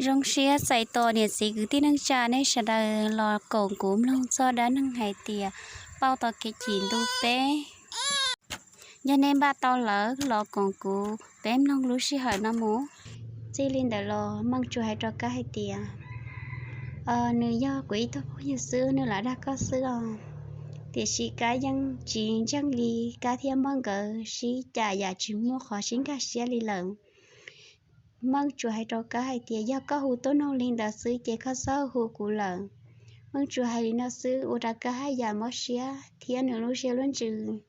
Zoo siab txais tos niam txiv kwv tij neej tsa nej sawv daws los koom kuv mloog txog dab neeg hais tias pauj tau kev chim ntu peb. Yog nej npaj tau lawm los koom kuv peb mloog lub sij hawm no mus. Txij li ntawd los Meej tsuas hais rau Kab hais tias, nws yog kuv ib tug phooj ywg xwb, nws lam dag koj xwb os. Tiam sis Kab yeej tsis ntseeg li, Kab thiab Meej nkawd sib cam yam tsis muaj qhov sib nkag siab li lawm. Meej tsuas hais rau Kab hais tias yog koj hu tuaj noog li ntawd xwb ces koj txhob hu kuv lawm. Meej tsuas hais li no xwb ua rau Kab haj yam mob siab thiab nws lub siab lub ntsws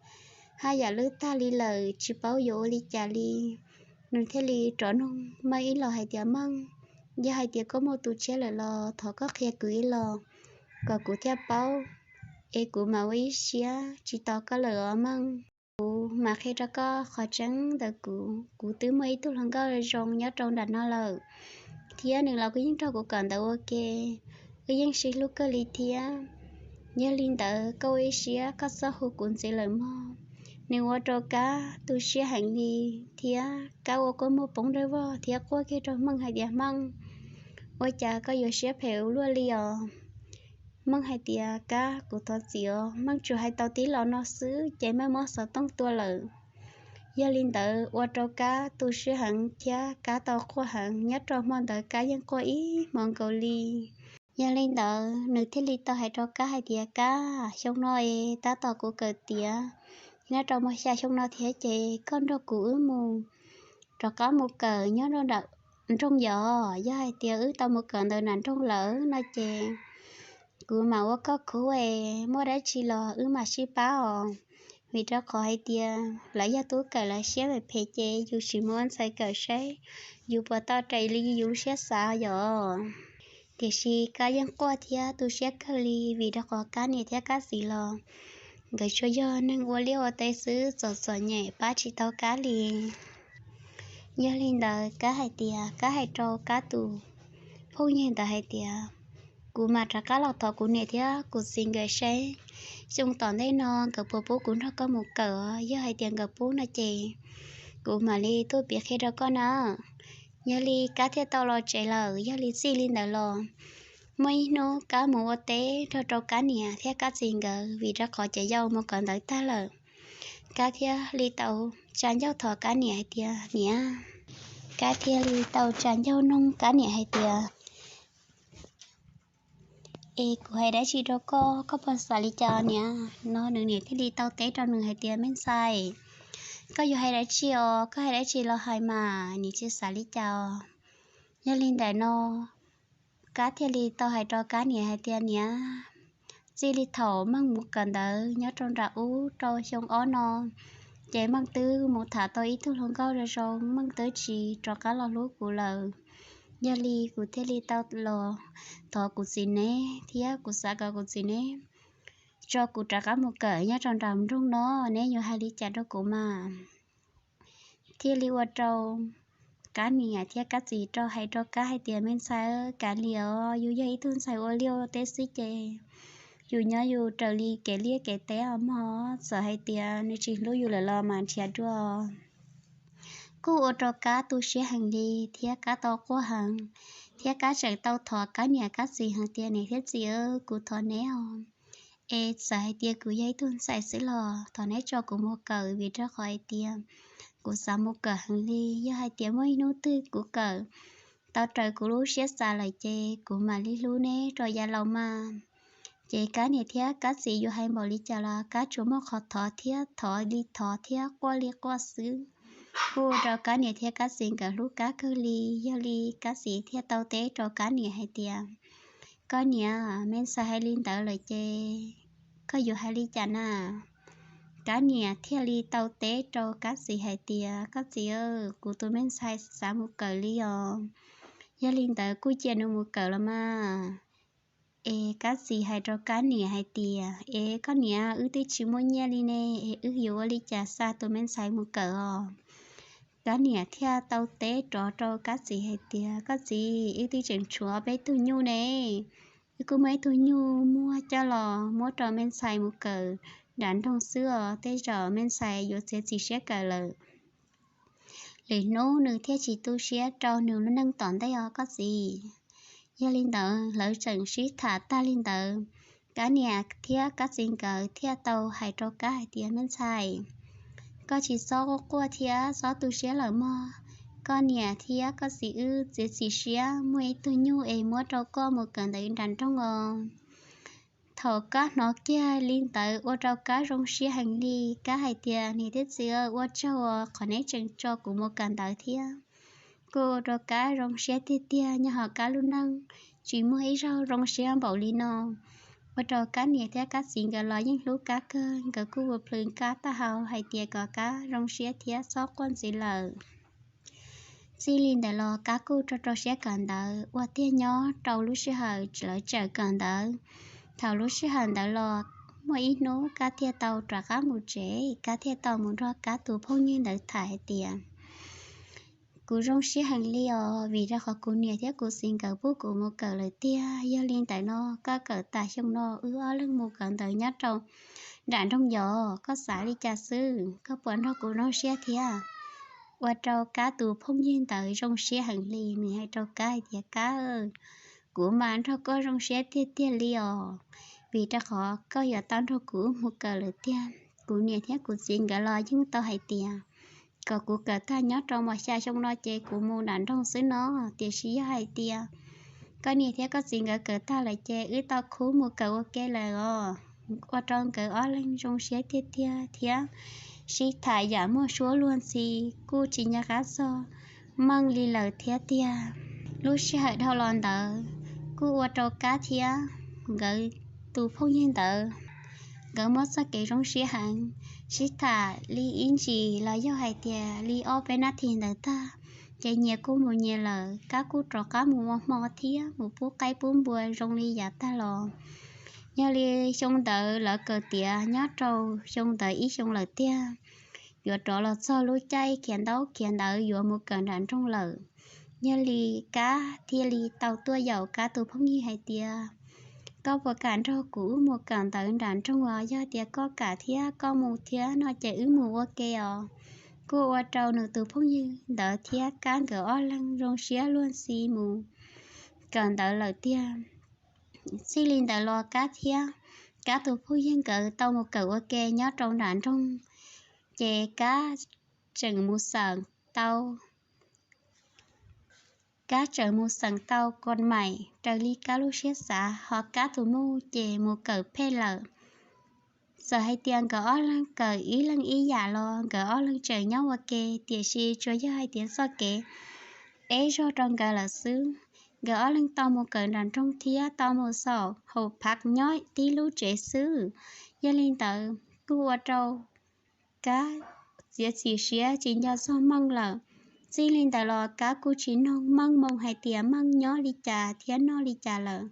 haj yam lwj tag li lawm, tsis paub yuav ua li cas li. Nws thiaj li rov noog Meej ib los hais tias, Meej, yog hais tias koj muaj tus tshiab lawm los thov koj qhia kuv ib los kom kuv thiaj paub, es kuv mam ua ib siab tsis tos koj lawm os Meej. Kuv mam qhia rau koj qhov tseeb ntawm kuv, kuv twb muaj ib tug hluas nkauj zoo nyob rau nram no lawm, thiab nws los kuj yeej nrog kuv kawm ntawv ua ke, wb yeej sib hlub kawg li thiab. Yog li ntawd koj ua ib siab koj txhob hu kuv ntxiv lawm mog. Nws ua rau Kab tu siab heev li, thiab Kab ua kua muag poob nrawj vog thiab quaj kiag rau Meej hais tias, Meej, ua cas koj yuav siab phem ua luaj li os? Meej hais tias, Kab, kuv thov txim os, Meej tsuas hais tau tib los no xwb ces Meej muab xov tooj tua lawm. Yog li ntawd ua rau Kab tu siab heev thiab Kab tau quaj heev, nyob rau hmo ntawd Kab yeej quaj ib hmo nkaus li. Yog li ntawd nws thiaj li tau hais rau Kab hais tias, Kab, xyoo no es tab tom kuv kawm tiav, nyob rau hmo xya xyoo no thiab ces koj nrog kuv wb mus, rov qab mus kawm nyob rau nram nroog yom. Yog hais tias wb tau mus kawm ntawm nram nroog lawm no ces kuv mam ua koj khub es muaj dab tsi los wb mam sib pab os. Vim rau qhov hais tias lawv yog tub kawm lawv siab phem phem ces yus sim mus ua ntxhais kawm saib yus puas tau raws li yus lub siab xav yom. Tiam sis Kab yeej quaj thiab tu siab kawg li vim rau qhov Kab niam thiab Kab txiv los nkawd tsuas yog neeg ua liaj ua teb xwb, txom txom nyem pab tsis tau Kab li. Yog li ntawd Kab hais tias, Kab hais rau Kab tus phooj ywg ntawd hais tias, kuv mam rov qab los thov kuv niam thiab kuv txiv nkawd seb xyoo tom ntej no nkawd puas pub kuv nrog koj mus kawm. Yog hais tias nkawd pub no ces kuv mam li tuaj piav qhia rau koj na. Yog li Kab thiaj tau los tsev lawm. Yog li txij li ntawd los muaj ib hnub Kab mus ua teb nrog rau Kab niam thiab Kab txiv nkawd vim rau qhov cov yau mus kawm ntawv tag lawm. Kab thiaj li tau tsa ncauj thov Kab niam hais tias, niam. Kab thiaj li tau tsa ncauj noog Kab niam hais tias, es kuv hais dab tsi rau koj, koj puas xav li cas niam? No nws niam thiaj li tau teb rau nws hais tias, me ntxhais, koj yuav hais dab tsi os, koj hais dab tsi los hais mas, niam tsis xav li cas os. Yog li ntawm no Kab thiaj li tau hais rau Kab niam hais tias, niam, txij li thaum Meej mus kawm ntawv nyob rau nram ub rau xyoo ob no, ces Meej twb mus tham tau ib tug hluas nkauj zoo zoo, Meej twb tsis rov qab los hlub kuv lawm. Yog li kuv thiaj li tau los thov kuv txiv neb thiab kuv xav kom kuv txiv neb tso kuv rov qab mus kawm nyob rau nram nroog no, neb yuav hais li cas rau kuv mas? Thiaj li ua rau Kab niam thiab Kab txiv rau hais rau Kab hais tias, me ntxhais, kav liam os, yus yog ib tug ntxhais ua liaj ua teb xwb ces yus nyob yus raws li kev liaj kev teb os mog, txawm hais tias nws tsis hlub yus lawm los mas nrhiav dua. Kuj ua rau Kab tu siab heev li thiab Kab tau quaj heev, thiab Kab tseem tau thov Kab niam Kab txiv hais tias, niam thiab txiv, kuv thov neb os, es txawm hais tias kuv yog ib tug ntxhais xwb los thov neb tso kuv mus kawm, vim rau qhov hais tias kuv xav mus kawm heev li. Yog hais tias muaj ib hnub twg kuv kawm tau raws kuv lub siab xav lawm ces kuv mam li hlub neb rau yav laus mas. Ces Kab niam thiab Kab txiv yuav hais npaum li cas los Kab tsuas muaj qhov thov thiab thov li thov thiab quaj li quaj xwb. Kuj ua rau Kab niam thiab Kab txiv nkawd hlub Kab kawg li. Yog li Kab txiv thiaj tau teb rau Kab niam hais tias, koj niam, me ntxhais hais li ntawd lawm ces koj yuav hais li cas na? Kab niam thiaj li tau teb rau Kab txiv hais tias, koj txiv, kuv tus me ntxhais xav mus kawm li os. Yog li ntawd kuj cia nws mus kawm los mas. Es Kab txiv hais rau Kab niam hais tias, es koj niam, wb twb tsis muaj nyiaj li ne, es wb yuav ua li cas xa tus me ntxhais mus kawm os? Kab niam thiaj tau teb rov rau Kab txiv hais tias, koj txiv, wb twb tseem tshuav peb tug nyuj ne, wb kuj muaj ib tug nyuj muag coj los muab rau me ntxhais mus kawm nram nroog xwb os, tej zaum me ntxhais yuav txiav txim siab kawm lawm. lwm hnub nws thiaj tsis tu siab rau nws lub neej tom ntej os koj txiv. Yog li ntawd lawv tseem sib tham tag li ntawd, Kab niam thiab Kab txiv nkawd thiaj tau hais rau Kab hais tias, Me ntxhais, koj tsis txhob quaj quaj thiab txhob tu siab lawm mog. Koj niam thiab koj txiv wb txiav txim siab muaj ib tug nyuj es muab rau koj mus kawm ntawv nram nroog os. Thaum Kab hnov kiag li ntawd ua rau Kab zoo siab heev li. Kab hais tias, Niam thiab txiv, ua tsaug qhov neb tseem tso kuv mus kawm ntawv thiab. Kuj ua rau Kab zoo siab tiag tiag, nyob hauv Kab lub neej tsis muaj ib zaug zoo siab npaum li no. Ua rau Kab niam thiab Kab txiv nkawd los yeej hlub Kab kawg, nkawd kuj ua plhws Kab taub hau hais tias kom Kab zoo siab thiab txhob quaj ntxiv lawm. Txij li ntawd los Kab kuj rau rau siab kawm ntawv ua tiag nyob rau lub sij hawm lawv tseem kawm ntawv. Thaum lub sij hawm ntawd los muaj ib hnub Kab thiaj tau rov qab mus tsev, Kab thiaj tau mus nrog Kab tus phooj ywg ntawd tham hais tias, Kuv zoo siab heev li os, vim rau qhov kuv niam thiab kuv txiv nkawd pub kuv mus kawm lawm tiag. Yog li ntawd no koj kawm tas xyoo no wb ob leeg mus kawm ntawv nyob rau nram nroog yos, koj xav li cas xwb, koj puas nrog kuv zoo siab thiab? Ua rau Kab tus phooj ywg ntawd zoo siab heev li, nws hais rau Kab hais tias, Kab, kuv mas nrog koj zoo siab tiag tiag li os, vim rau qhov koj yuav tau nrog kuv mus kawm lawm tiag. Kuv niam thiab kuv txiv nkawd los yeej tau hais tias kom kuv kawm tag nyob rau mos xya xyoo no ces kuv mus nram nroog xwb no, tiam sis yog hais tias koj niam thiab koj txiv nkawd kawm tag lawm ces wb tau khub mus kawm ua ke lawm os. Ua rau nkawd ob leeg zoo siab tiag tiag thiab sib tham yam muaj suab luag ntxhi, kuj tsis nco qab txog Meej li lawm thiab tiag. Lub sij hawm dhau los ntawd kuj ua rau Kab thiab nkawd tus phooj ywg ntawd, nkawd muaj txoj kev zoo siab heev, sib tham li ib ntsis los yog hais tias li ob peb nab thi ntawd tag, ces nyias kuj mus nyias lawm, Kab kuj rov qab mus ua hmo thiab mus pub qaib pub npua zoo li yav tag los. Yog li xyoo ntawd lawv kawm tiav nyob rau xyoo ntawd ib xyoo lawm tiag, yuav rov los txog lub caij khiav ntaub khiav ntawv yuav mus kawm nram nroog lawm. Yog li Kab thiaj li tau tuaj yaum Kab tus phooj ywg hais tias, Koj puas kam nrog kuv wb mus kawm ntawv nram nroog os? Yog tias koj kam thiab koj mus thiab no ces wb mus ua ke os. Kuj ua rau nws tus phooj ywg ntawd thiab Kab nkawd ob leeg zoo siab luag ntxhi mus kawm ntawv lawm tiag. Txij li ntawd los Kab thiab Kab tus phooj ywg nkawd tau mus kawm ua ke nyob rau nram nroog, ces Kab tseem mus xeem tau Kab tseem mus xeem tau koj maim raws li Kab lub siab xav, ho Kab tus muj ces mus kawm phej lawm. Txawm hais tias nkawd ob leeg kawm ib leeg ib yam los nkawd ob leeg tseem nyob ua ke, tiam sis tsuas yog hais tias txoj kev eb zog rau nkawd lawm xwb. Nkawd ob leeg tau mus kawm nram nroog thiab tau mus xaum haus phav nyob tib lub tsev xwb. Yog li ntawd kuj ua rau Kab txiav txim siab tsis nco txog Meej lawm. Txij li ntawd los Kab kuj tsis noog Meej moo hais tias Meej nyob li cas thiab noj li cas lawm.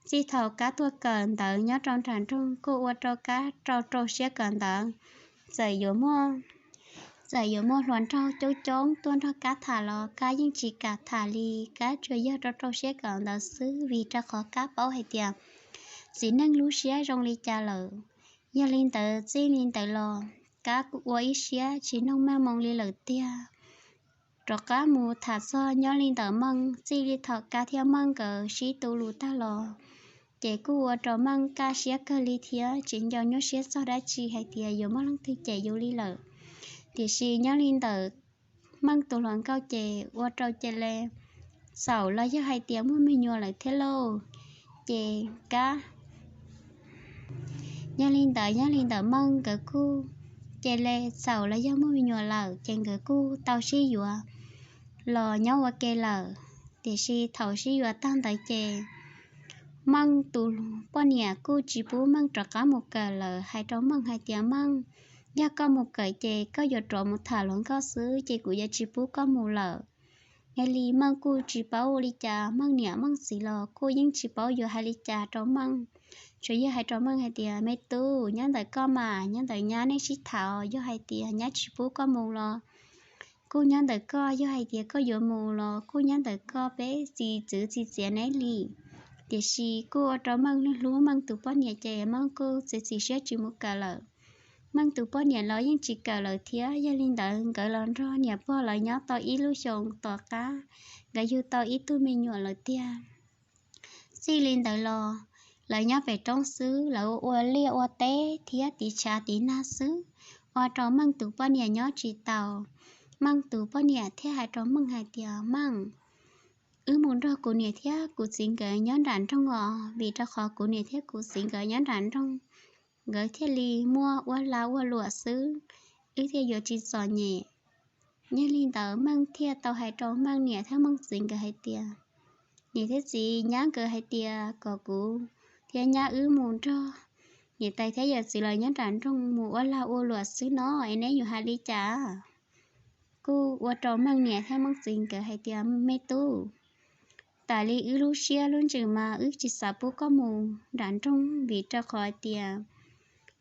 Txij thaum Kab tuaj kawm ntawv nyob rau nram nroog kuj ua rau Kab rau rau siab kawm ntawv. Txawm yuav muaj, txawm yuav muaj hluas nraug coob coob tuaj nrog Kab tham los Kab yeej tsis kam tham li. Kab tsuas yog rau rau siab kawm ntawv xwb vim rau qhov Kab paub hais tias txiv neej lub siab zoo li cas lawm. Yog li ntawd txij li ntawd los Kab kuj ua ib siab tsis noog Meej moo li lawm tiag. Rov qab mus tham txog nyob li ntawm Meej, txij li thaum Kab thiab Meej nkawd sib tu lus tag los, ces kuj ua rau Meej kaj siab kawg li thiab tsis nco nyuaj siab txog dab tsi hais tias yuav muaj leej twg cem yus li lawm. Tiam sis nyob li ntawm Meej tus hluas nkauj ces ua rau cia li xaum los yog hais tias muaj me nyuam lawm thiab lauj. Ces Kab, yog li ntawd nyob li ntawm Meej nkawd kuj cia li xaum los yog muaj me nyuam lawm ces nkawd kuj tau sib yuav los nyob ua ke lawm. Tiam sis thaum sib yuav tag ntawd ces Meej tus poj niam kuj tsis pub Meej rov qab mus kawm lawm, hais rau Meej hais tias, Meej, yog koj mus kawm ces koj yuav rov mus tham hluas nkauj xwb ces kuv yuav tsis pub koj mus lawm. Yog li Meej kuj tsis paub ua li cas, Meej niam Meej txiv los kuj yeej tsis paub yuav hais li cas rau Meej. Tsuas yog hais rau Meej hais tias, Me tub, nyob ntawm koj mas, nyob ntawm nyab nej sib tham, yog hais tias nyab tsis pub koj mus los kuj nyob ntawm koj, yog hais tias koj yuav mus los kuj nyob ntawm koj, peb tsis txwv tsis txiav neb li. Tiam sis kuj ua rau Meej hlub Meej tus poj niam ces Meej kuj txiav txim siab tsis mus kawm lawm. Meej tus poj niam los yeej tsis kawm lawm thiab. Yog li ntawd nkawd los nrog niam pog lawv nyob tau ib lub xyoos tom qab nkawd yug tau ib tug me nyuam lawm tiag. Txij li ntawd los lawv nyob pem roob xwb, lawv ua liaj ua teb thiab tiv tshav tiv nag xwb, ua rau Meej tus poj niam nyob tsis taus. Meej tus poj niam thiaj hais rau Meej hais tias, Meej, wb mus nrog kuv niam thiab kuv txiv nkawd nyob nram nroog os, vim rau qhov kuv niam thiab kuv txiv nkawd nyob nram nroog, nkawd thiaj li muaj ua lag ua luam xwb, wb thiaj yuav tsis txom nyem. Yog li ntawd Meej thiaj tau hais rau Meej niam thiab Meej txiv nkawd hais tias, niam thiab txiv, nyab nkawd hais tias kom kuv thiab nyab wb mus nrog niam tais thiab yawm txiv lawv nyob nram nroog mus ua lag ua luam xwb no, es neb yuav hais li cas? Kuj ua rau Meej niam thiab Meej txiv nkawd hais tias, me tub, tas li wb lub siab lub ntsws mas wb tsis xav pub koj mus nram nroog, vim rau qhov hais tias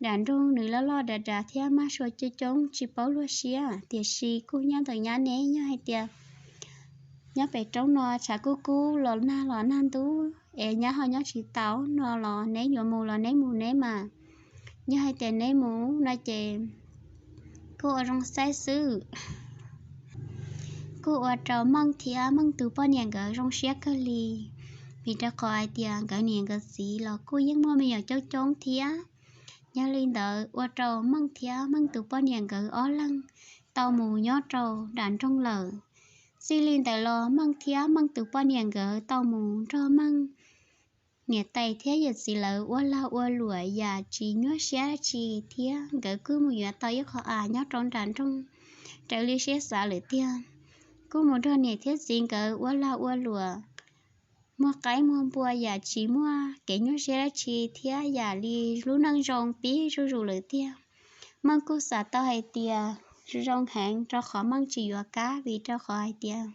nram nroog nws loj loj dav dav thiab mab sua coob coob tsis paub luag siab. Tiam sis kuj nyob ntawm nyab neb, yog hais tias nyob pem roob no tshav kub kub los nag los nag ntub, es nyab ho nyob tsis tau no los neb yuav mus los neb mus neb mas. Yog hais tias neb mus no ces kuj ua zoo saib xwb. Kuj ua rau Meej thiab Meej tus poj niam nkawd zoo siab kawg li, vim rau qhov hais tias nkawd niam nkawd txiv los kuj yeej muaj me nyuam coob coob thiab. Yog li ntawd ua rau Meej thiab Meej tus poj niam nkawd ob leeg tau mus nyob rau nram nroog lawm. Txij li ntawd los Meej thiab Meej tus poj niam nkawd tau mus nrog Meej niam tais thiab yawm txiv lawv ua lag ua luam yam tsis nyuaj siab dab tsi thiab nkawd kuj mus yuav tau ib qho av nyob rau nram nroog raws li siab xav lawm tiag. Kuj mus nrog niam thiab txiv nkawd ua lag ua luam muag qaib muag npua yam tsis muaj kev nyuaj siab dab tsi thiab yam li lub neej zoo pib zuj zus lawm tiag. Meej kuj xav tau hais tias zoo heev rau qhov Meej tsis yuav Kab, vim rau qhov hais tias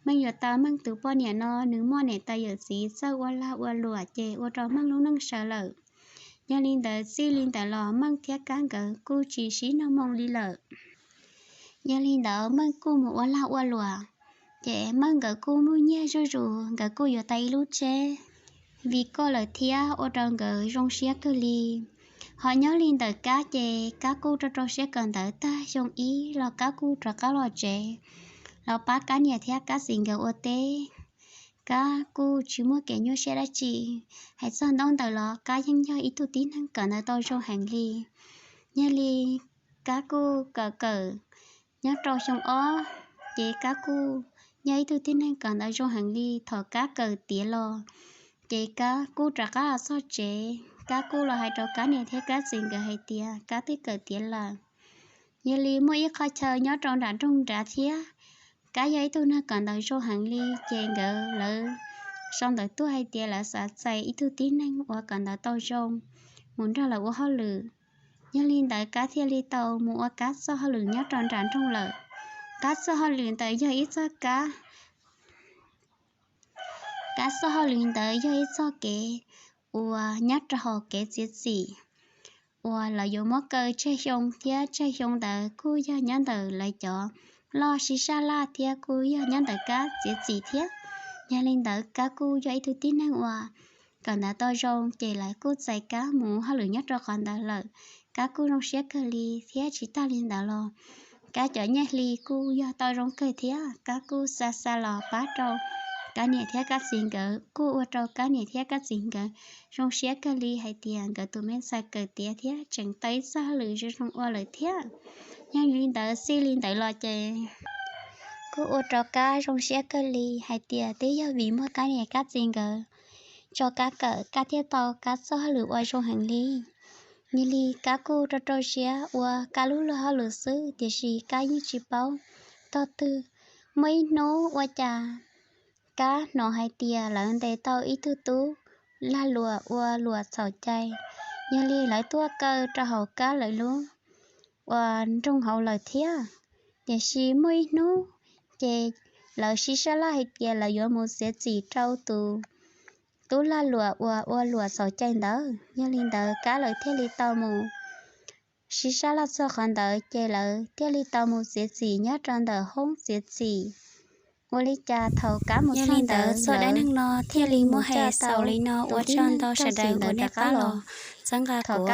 Meej yuav tau Meej tus poj niam no nws muaj niam tais yawm txiv txawj ua lag ua luam ces ua rau Meej lub neej sawv lawm. Yog li ntawd txij li ntawd los Meej thiab Kab nkawd kuj tsis sib nug moo li lawm. Yog li ntawd Meej kuj mus ua lag ua luam, ces Meej nkawd kuj muaj nyiaj zuj zus, nkawd kuj yuav tau ib lub tsheb Vigo lawm thiab ua rau nkawd zoo siab kawg li. Ho nyob li ntawm Kab ces Kab kuj rau rau siab kawm ntawv tag xyoo ib los Kab kuj rov qab los tsev los pab Kab niam thiab Kab txiv nkawd ua teb. Kab kuj tsis muaj kev nyuaj siab dab tsi. Hais txog ntaub ntawv los Kab yeej yog ib tug tib neeg kawm ntawv tau zoo heev li. Yog li Kab kuj kawm kawm nyob rau xyoo ob, ces Kab kuj yog ib tug tib neeg kawm ntawv zoo heev li. Thaum Kab kawm tiav los, ces Kab kuj rov qab los txog tsev, Kab kuj los hais rau Kab niam thiab Kab txiv nkawd hais tias Kab twb kawm tiav lawm. Yog li muaj ib qho chaw nyob rau nram nroog nrad thiab, Kab yog ib tug neeg kawm ntawv zoo heev li, ces nkawd lawv sau ntawv tuaj hais tias lawv xav txais ib tug tib neeg uas kawm ntawv tau zoo mus nrog lawv ua hauj lwm. Yog li ntawd Kab thiaj li tau mus ua Kab txoj hauj lwm nyob rau nram nroog lawm. Kab txoj hauj lwm ntawd yog ib txoj kab Kab txoj hauj lwm ntawd yog ib txoj kev uas nyob rau hauv kev txiav txim uas lawv yuav muab kaw tsawg xyoo thiab tsawg xyoo ntawd kuj yog nyob ntawm lawv cov loj sib sab laj thiab kuj yog nyob ntawm Kab txiav txim thiab. Yog li ntawd Kab kuj yog ib tug tib neeg uas kawm ntawv tau zoo ces lawv kuj txais Kab mus hauj lwm nyob rau qhov ntawd lawm. Kab kuj zoo siab kawg li thiab tsis tag li ntawd los Kab cov nyiaj hli kuj yog tau zoo kawg thiab. Kab kuj xa xa los pab rau Kab niam thiab Kab txiv nkawd, kuj ua rau Kab niam thiab Kab txiv nkawd zoo siab kawg li hais tias nkawd tus me ntxhais kawm tiav thiab tseem tau ib txoj hauj lwm zoo zoo ua lawm thiab. Yog li ntawd txij li ntawd los ces kuj ua rau Kab zoo siab kawg li hais tias twb yog vim muaj Kab niam Kab txiv nkawd tso Kab kawm, Kab thiaj tau Kab txoj hauj lwm ua zoo heev li. Yog li Kab kuj rau rau siab ua Kab lub luag hauj lwm xwb, tiam sis Kab yeej tsis paub tog twg. Muaj ib hnub ua cas Kab hnov hais tias lawv ntes tau ib tug tub lag luam ua luam txhaum cai. Yog li lawv tuaj kaw rau hauv Kab lawv lub uas nroog hauv lawm thiab. Tiam sis muaj ib hnub ces lawv sib sab laj hais tias lawv yuav mus txiav txim rau tus tub lag luam uas ua luam txhaum cai ntawd. Yog li ntawd Kab lawv thiaj li tau mus sib sab laj txog qhov ntawd ces lawv thiaj li tau mus txiav txim nyob rau ntawm hoob txiav txim. Ua li cas thaum Kab mus txog ntawd txoj dab neeg no thiaj li muab hais xaus li no ua tsaug ntau sawv daws uas nej pab los txhawb nqa kuv.